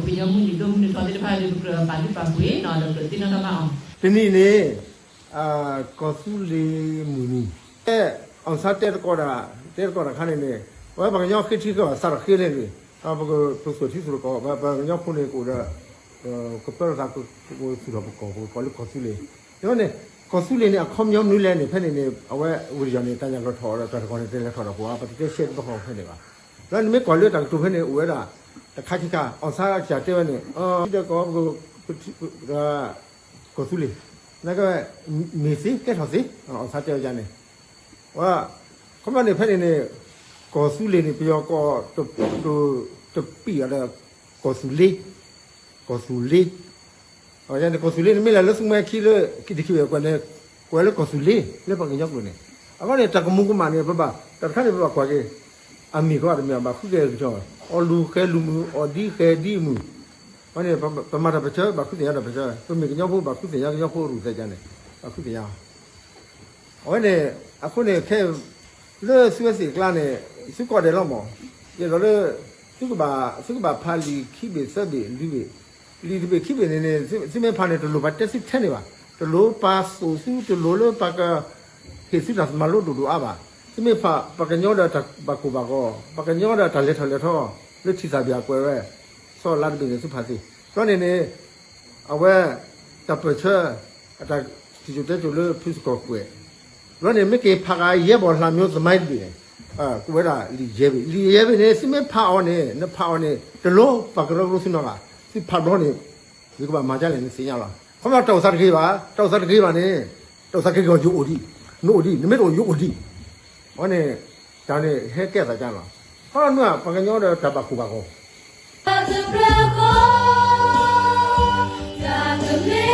ပကညီမုၢ်နံၤဒိၣ်မုၢ်နံၤထီသ့ၣ်တဖၣ်ဒီး ပကြၢးပာ်လုၢ်ပာ်ပှ့ၤနီၤ ဒီးကြၢးသ့ၣ်နီၣ်ထီၣ်ဘၣ်အီၤ. တနံၤန့ၣ် ကီၢ်သူလ့ၤမုၢ်နံၤ, အီၣ်ဆၣ်တဲတကိးဒၣ်, တဲတကိးတခါန့ၣ်န့ၣ်, အဝဲပှၤကညီဃ့ထံဃ့ကီၢ်စးထီၣ်ဃ့လဲၣ်န့ၣ်, ပကသူၣ်ထံသူၣ်ကီၢ် ပှၤကညီဖိန့ၣ်ကအိၣ်ဒီး ကပၢလီၤသးကသူၣ်ထီၣ်ပကီၢ် ပကကိးလၢကီၢ်သူလ့ၤ, ဒီးန့ၣ် ကီၢ်သူလ့ၤန့ၣ် အခီပညီမနုၤလဲၣ်န့ၣ် ဖဲန့ၣ်န့ၣ် အဝဲဝံၤဒီးန့ၣ် တၢ်ညၣ်ကီၢ်ထီၣ်ဒီးတၢ်တကီၢ်န့ၣ် တဲလဲၤထီၣ်ဒီးပှၤ ပတတဲရှဲတဘျီဃီဖဲန့ၣ်ဘၣ်. ဒီးနမ့ၢ်ကွၢ်လၢတၢ်ကတိၤဖဲန့ၣ် အိၣ်ဝဲဒၣ် တခါခံခါ အီၣ်ဆၣ်ကတဲဝဲန့ၣ် ဒီးကီၢ် ကီၢ်သူလ့ၤ နက မ့ၢ်သ့ကဲထီၣ်သ့ အီၣ်ဆၣ်တဲဝဲဒ်န့ၣ်, ဝဲ ခီပညီန့ၣ် ဖဲန့ၣ်န့ၣ် ကီၢ်သူလ့ၤန့ၣ် ပယီၤကိး တပံာ်အီၤဒီး ကီၢ်သူလ့ၤ, ကီၢ်သူလ့ၤ, ကီၢ်သူလ့ၤန့ၣ် မ့ၢ်လဲၤလၢသူမှဲခံလၢ ခံတခံဝဲကွဲးန့ၣ် ကွဲးလၢကီၢ်သူလ့ၤ လၢပှၤကညီကျိာ်န့ၣ်, အဃိန့ၣ် တၢ်ကမူၤကမၣ်န့ၣ် ပဘၣ် တၢ်တခါန့ၣ် ပဘၣ်ကွၢ်က့ၤ အမံၤဃီတမံၤဘၣ် ဃုက့ၤကထီၣ် အီၣ်လူၤဃဲလူၤမုၢ် အီၣ်ဒံဃဲဒံမုၢ်, အဃိန့ၣ် ပမၤတၢ်ပၢၢ်ဆၢ ဘၣ်ဃုသ့ၣ်ညါတၢ်ပၢၢ်ဆၢ ပမ့ၢ်ကညီဖိ ဘၣ်ဃုသ့ၣ်ညါကညီဖိရူၢ်သဲးကန့ၣ် ဘၣ်ဃုသ့ၣ်ညါ အဝဲန့ၣ် အဃိန့ၣ် ခဲ လၢသုဝဲသ့ၣ်အကျါန့ၣ် သုကိးဂၤဒဲးလီၤမး, ယဲသိးလၢ သုကဘၣ် သုကဘၣ်ဖးလံာ်ခံဘ့ၣ်သၢဘ့ၣ်လွံၢ်ဘ့ၣ်, လံာ်တဘ့ၣ်ခံဘ့ၣ်န့ၣ်န့ၣ် သုမ့ၢ်ဖးန့ၣ် တလိၣ်ပှၤတဲသုထဲန့ၣ်ဘၣ်, တလိၣ်ပှၤသိၣ်သု တလိၣ်လၢပှၤက ဟ့ၣ်သုတၢ်မၤလိဒိၣ်ဒိၣ်အါဘၣ်, သုမ့ၢ်ဖး ပှၤကညီဒီးတၢ်ဘၣ်ကိၢ်ဘၣ်ဂီၤ, ပှၤကညီဒီးတၢ်လဲၤထီၣ်လဲၤထီ လၢထံသၣ်ဘ့ၣ်အကွဲးဝဲ စီၤလါတဘ့ၣ်န့ၣ် သုဖးသ့, ဒီးန့ၣ်န့ၣ် အဝဲ တၢ်ပၢၢ်ဆၢ အတၢ်စံၣ်စိၤတဲစိၤလၢဖုစကီၢ်ကွဲး, ဒီးန့ၣ် မ့ၢ်က့ၤဖးက့ၤ ယဲၢ်ဘီၣ်လၢ်မၠိ သမိုင်းတဘ့ၣ်န့ၣ်, ကဝဲဒၣ်လံာ်ယဲၢ်ဘ့ၣ်, လံာ်ယဲၢ်ဘ့ၣ်န့ၣ် သုမ့ၢ်ဖးအီၤန့ၣ် နဖးအီၤန့ၣ် တလိၣ်ပှၤကရၢကရိသုနီတဂၤ, သုဖးဘျီန့ၣ် ယကဘၣ်မၤဒ်လဲၣ်နသ့ၣ်ညါလီၤ. ခီဖျိတၢ်အိၣ်သးတဂ့ၤဘၣ်, တၢ်အိၣ်သးတဂ့ၤဘၣ်န့ၣ်, တၢ်အိၣ်သးတဂ့ၤဘၣ် ယအိၣ်ဒံး, နအိၣ်ဒံး, နမ့ၢ်တအိၣ်ယအိၣ်ဒံး, အဝဲန့ၣ် တၢ်န့ၣ်ဟဲကဲသးကါလီၤ. ခီဖျိပှၤကညီဒီးတၢ်ဘၣ်ကိၢ်ဘၣ်ဂီၤ တၢ်တဖျၢၣ်ဃီ တၢ်တမ့ၢ်